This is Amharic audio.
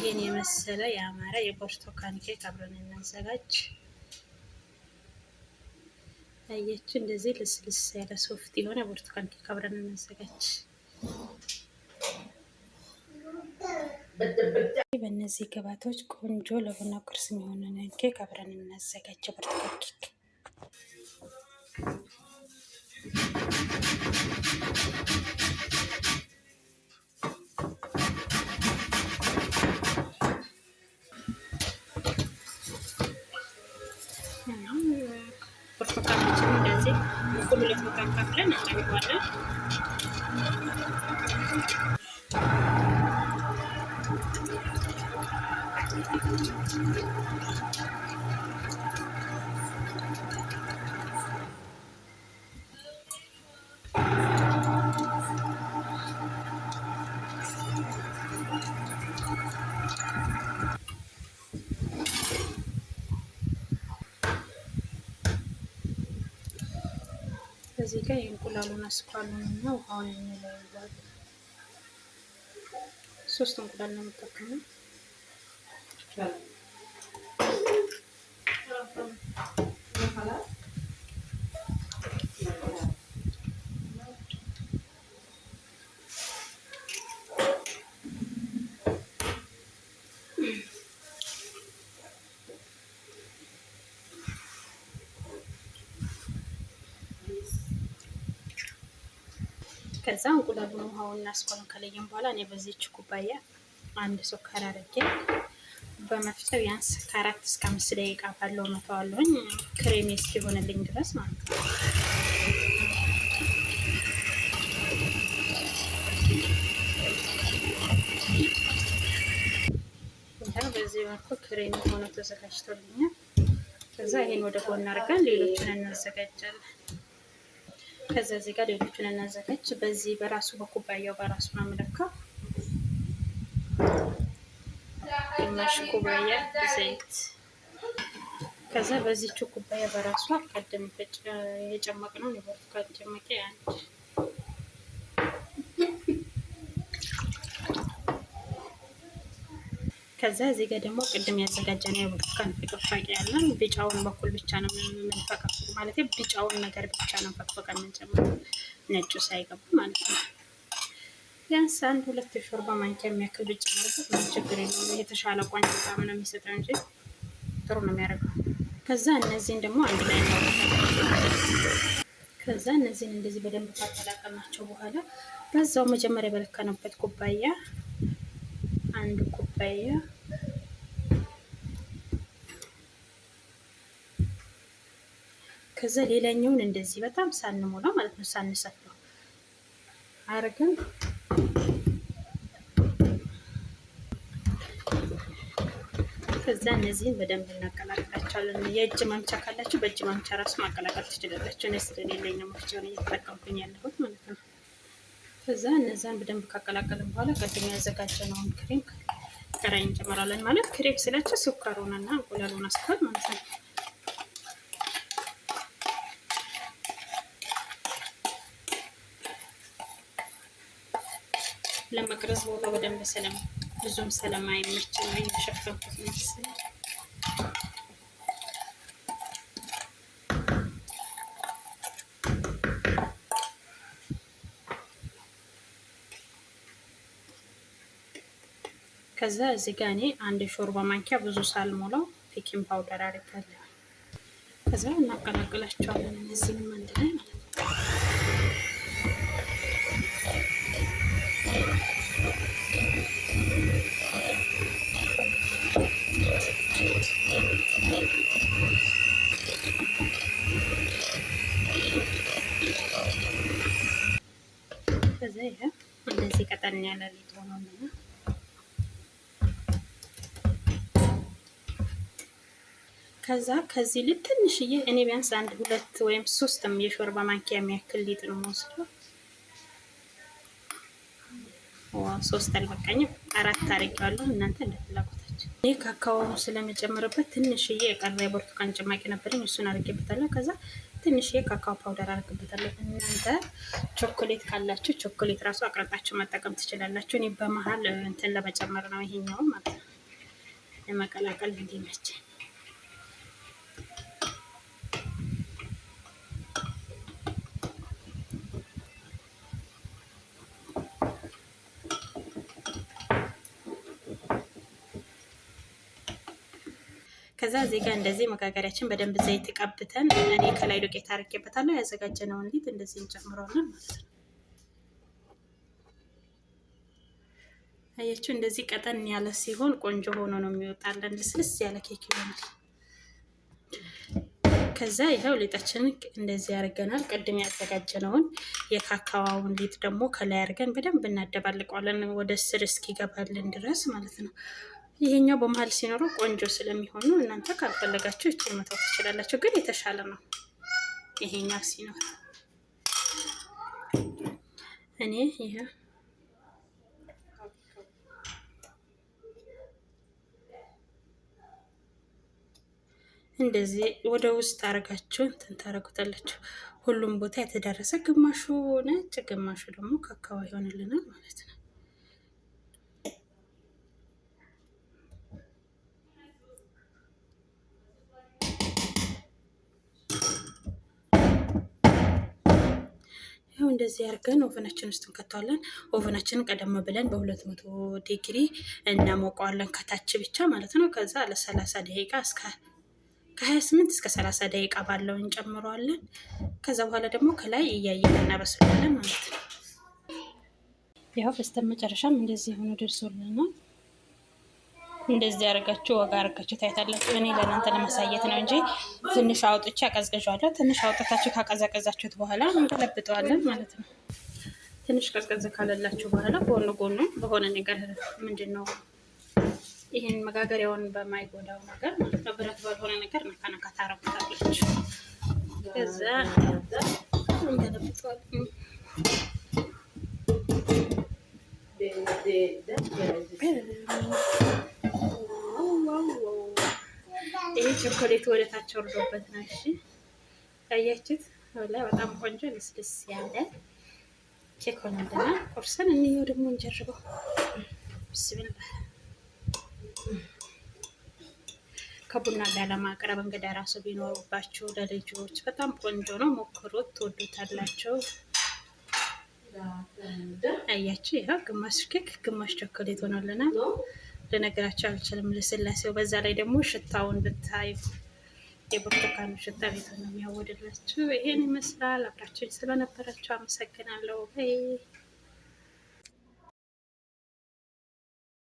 ይሄን የመሰለ ያማረ የብርቱካን ኬክ አብረን እናዘጋጅ። አያችሁ፣ እንደዚህ ልስልስ ያለ soft የሆነ ብርቱካን ኬክ አብረን እናዘጋጅ። በእነዚህ ግብአቶች ቆንጆ ለቡና ቁርስ የሚሆንን ኬክ አብረን እናዘጋጅ። ብርቱካን ኬክ ብርቱካናችንን እንደዚህ እኩል ሁለት ቦታ አካፍለን እንጨምረዋለን። እዚህ ጋር የእንቁላሉን አስኳሉን እና ውሃውን እንለየዋለን። 3 እንቁላል ነው የምጠቀመው። ከዛ እንቁላሉን ውሃውን እና አስኳሉን ከለየን በኋላ እኔ በዚች ኩባያ አንድ ስኳር አድርጌ በመፍጨ ቢያንስ ከ4 እስከ 5 ደቂቃ ባለው መተዋለሁኝ ክሬሚ እስኪሆንልኝ ድረስ ማለት ነው። ይሄው በዚህ መልኩ ክሬሚ ሆኖ ተዘጋጅቶልኛል። ከዛ ይሄን ወደ ጎን አድርገን ሌሎችን እናዘጋጃለን። ከዛ እዚህ ጋር ሌሎችን እናዘጋጅ። በዚህ በራሱ በኩባያው በራሱ ነው የምለካው። ግማሽ ኩባያ ዘይት። ከዛ በዚህች ኩባያ በራሷ ቀደም የጨመቅነውን የብርቱካን ጭማቂ አንድ፣ ከዛ እዚህ ጋር ደግሞ ቅድም ያዘጋጀነው የብርቱካን ፍቅፋቂ ያለን ቢጫውን በኩል ብቻ ነው የምንፈቀፍቀው፣ ማለት ቢጫውን ነገር ብቻ ነው ፈቅፈቀን የምንጨምረው ነጩ ሳይገባ ማለት ነው። ቢያንስ አንድ 2 የሾርባ ማንኪያ የሚያክል ብጨምርበት ምንም ችግር የለውም። የተሻለ ቆንጆ ጣዕም ነው የሚሰጠው እንጂ ጥሩ ነው የሚያደርገው። ከዛ እነዚህን ደግሞ አንድ ላይ እናወጣለን። ከዛ እነዚህን እንደዚህ በደንብ ካቀላቀልናቸው በኋላ በዛው መጀመሪያ በለካንበት ኩባያ አንድ ኩባያ ከዛ ሌላኛውን እንደዚህ በጣም ሳንሞላ ማለት ነው ሳንሰፍረው አርገን ከዛ እነዚህን በደንብ እናቀላቅላቸዋለን። የእጅ ማምቻ ካላችሁ በእጅ ማምቻ ራሱ ማቀላቀል ትችላላችሁ። እኔ ስለሌለኝ ነው መፍጫውን እየተጠቀምኩኝ ያለሁት ማለት ነው። ከዛ እነዛን በደንብ ካቀላቀልን በኋላ ቅድም ያዘጋጀነውን ክሬም ከላይ እንጨምራለን። ማለት ክሬም ስላችሁ ስኳሩንና እንቁላሉን አስኳል ማለት ነው። ለመቅረጽ ቦታው በደንብ ብዙም ስለማይመች ነው እየሸፈንኩት መሰለኝ። ከዛ እዚህ ጋር እኔ አንድ የሾርባ ማንኪያ ብዙ ሳልሞላው baking powder አድርጋለሁ። ከዛ እናቀላቅላቸዋለን እነዚህንም አንድ ላይ ማለት ነው። ከዛ ይሄ እንደዚህ ቀጠን ያለ ሊጥ ሆኖልናል። ከዛ ከዚህ ሊጥ ትንሽዬ እኔ ቢያንስ አንድ 2 ወይም 3 የሾርባ ማንኪያ የሚያክል ሊጥ ነው የምወስደው። 3 አልበቃኝም፣ 4 አድርጌዋለሁ። እናንተ እንደ ፍላጎታችሁ። እኔ ካካኦ ስለምጨምርበት ትንሽዬ የቀረ የብርቱካን ጭማቂ ነበረኝ፣ እሱን አድርጌበታለሁ። ከዛ ትንሽዬ cacao powder አድርጌበታለሁ። እናንተ ቾኮሌት ካላችሁ ቾኮሌት ራሱ አቅርጣችሁ መጠቀም ትችላላችሁ። እኔ በመሀል እንትን ለመጨመር ነው ይሄኛው ማለት ነው። ለመቀላቀል እንዲመቸን። ከዛ እዚህ ጋር እንደዚህ መጋገሪያችን በደንብ ዘይት ቀብተን እኔ ከላይ ዱቄት አድርጌበታለሁ። ያዘጋጀነውን ሊጥ እንደዚህ እንጨምረዋለን ማለት ነው። አያችሁ፣ እንደዚህ ቀጠን ያለ ሲሆን ቆንጆ ሆኖ ነው የሚወጣለን። ልስልስ ያለ ኬክ ይሆናል። ከዛ ይኸው ሊጣችንን እንደዚህ ያደርገናል። ቅድም ያዘጋጀነውን የካካዋውን ሊጥ ደግሞ ከላይ አድርገን በደንብ እናደባልቀዋለን ወደ ስር እስኪገባልን ድረስ ማለት ነው። ይሄኛው በመሀል ሲኖረው ቆንጆ ስለሚሆኑ እናንተ ካልፈለጋችሁ ይችን መተው ትችላላችሁ፣ ግን የተሻለ ነው ይሄኛው ሲኖር። እኔ ይሄ እንደዚህ ወደ ውስጥ አረጋችሁ እንትን ታረጉታላችሁ። ሁሉም ቦታ የተዳረሰ ግማሹ ነጭ ግማሹ ደግሞ ካካዋ ይሆንልናል ማለት ነው። ይኸው እንደዚህ አድርገን oven ኣችን ውስጥ እንከተዋለን። Oven ኣችንን ቀደም ብለን በ200 ዲግሪ እናሞቀዋለን ከታች ብቻ ማለት ነው። ከዛ ለ30 ደቂቃ እስከ ከ28 እስከ 30 ደቂቃ ባለው እንጨምረዋለን። ከዛ በኋላ ደግሞ ከላይ እያየን እናበስለዋለን ማለት ነው። ያው በስተመጨረሻም እንደዚህ ሆኖ ደርሶልናል። እንደዚህ አድርጋችሁ ወጋ አድርጋችሁ ታይታላችሁ። እኔ ለእናንተ ለማሳየት ነው እንጂ ትንሽ አውጥቼ አቀዝቅዣለሁ። ትንሽ አውጥታችሁ ካቀዘቀዛችሁት በኋላ እንገለብጠዋለን ማለት ነው። ትንሽ ቀዝቀዝ ካለላችሁ በኋላ ጎኑ ጎኑ በሆነ ነገር ምንድን ነው ይህን መጋገሪያውን በማይጎዳው ነገር ማለት ነው፣ ብረት ባልሆነ ነገር ነካ ነካ ታረጉታላችሁ። ከዛ እንገለብጠዋለን። ይሄ ቸኮሌት ወደ ታች ወርዶበት ነው። እሺ ታያችሁት? ወላሂ በጣም ቆንጆ ልስልስ ያለ ኬክ ሆነልናል። ቁርስን እንየው ደግሞ እንጀርበው። ብስሚላህ። ከቡና ጋር ለማቅረብ እንግዳ ራሱ ቢኖሩባችሁ ለልጆች በጣም ቆንጆ ነው። ሞክሩት፣ ትወዱታላችሁ። አያችሁ፣ ይኸው ግማሽ ኬክ ግማሽ ቸኮሌት ሆኖልናል። ልነግራችሁ አልችልም ልስላሴው። በዛ ላይ ደግሞ ሽታውን ብታዩ የብርቱካኑ ሽታ ቤቱን ነው የሚያወድላችሁ። ይሄን ይመስላል። አብራችሁኝ ስለነበራችሁ አመሰግናለሁ። Bye.